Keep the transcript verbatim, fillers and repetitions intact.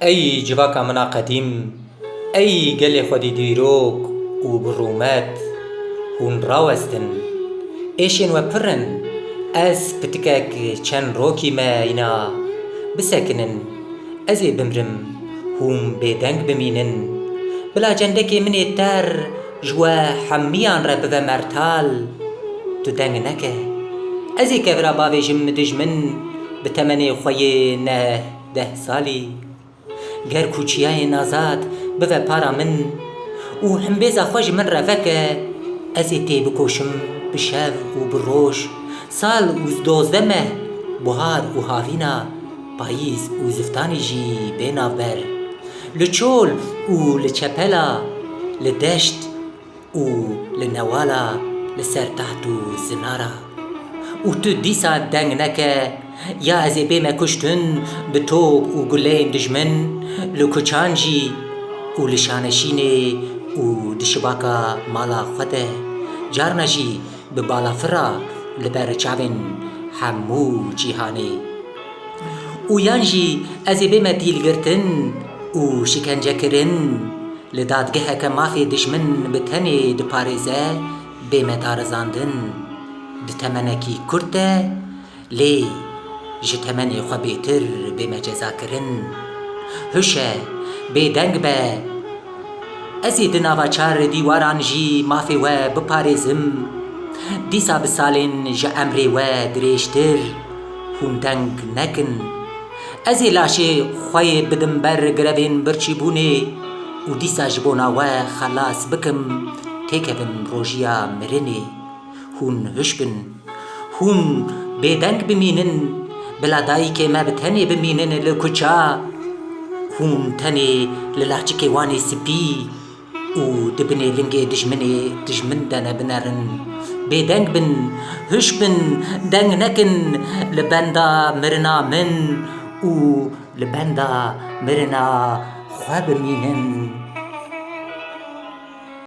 Ey civaka min a qedîm, ey gelê xwedî dîrok û bi rûmet, hûn rawestin. Êşên we pir in, ez pitikek çend rokî me îna. Bisekinin, ez ê bimrim, hûn bêdeng bimînin. Bila cendekê min ê ter ji we hemiyan re bive mertal. Tu deng neke. Ez ê kevira bavêjim dijmin bi temenê xwe yê neh deh salî. Ger ku çiyayên azad bive para min û himbêza xwe ji min re veke, ez ê tê bikoşim bi şev û bi roj, sal û dozdeh meh, buhar û havîna, payîz û ziftanî jî bê navber. Li çol û li çepela, li deşt û li newala, li ser taht û zinara. Û tu dîsa deng neke, ya ez ê bême kuştin bi top û guleyên dijmin, li kuçan jî û li şaneşînê û di şibaka mala xwe de, carna jî bi balafira li ber çavên hemû cîhanê. Û yan jî ez ê bême dîlgirtin û şikencekirin. Li dadgeheke mafê dijmin bi tenê diparêze, bême darizandin. Di temenekî kurt de, lê ji temenê xwe bêtir bême cezakirin. Hişe, bêdeng be. Ez ê di nava çar dîwaran jî mafê we biparêzim. Dîsa bi salên ji emrê we dirêjtir hûn deng nekin. Ez ê laşê xwe yê bidim ber girevên birçîbûnê û dîsa ji bona we xelas bikim, têkevim rojiya mirinê. Hûn hiş bin. Hûn bêdeng bimînin. Bila dayikê me bi tenê bimînin li kuça. Hûn tenê li laçikê wan ê spî û di binê lingê dijminê, dijmin de ne binerin. Bêdeng bin, hiş bin, deng nekin li benda mirina min û li benda mirina xwe bimînin.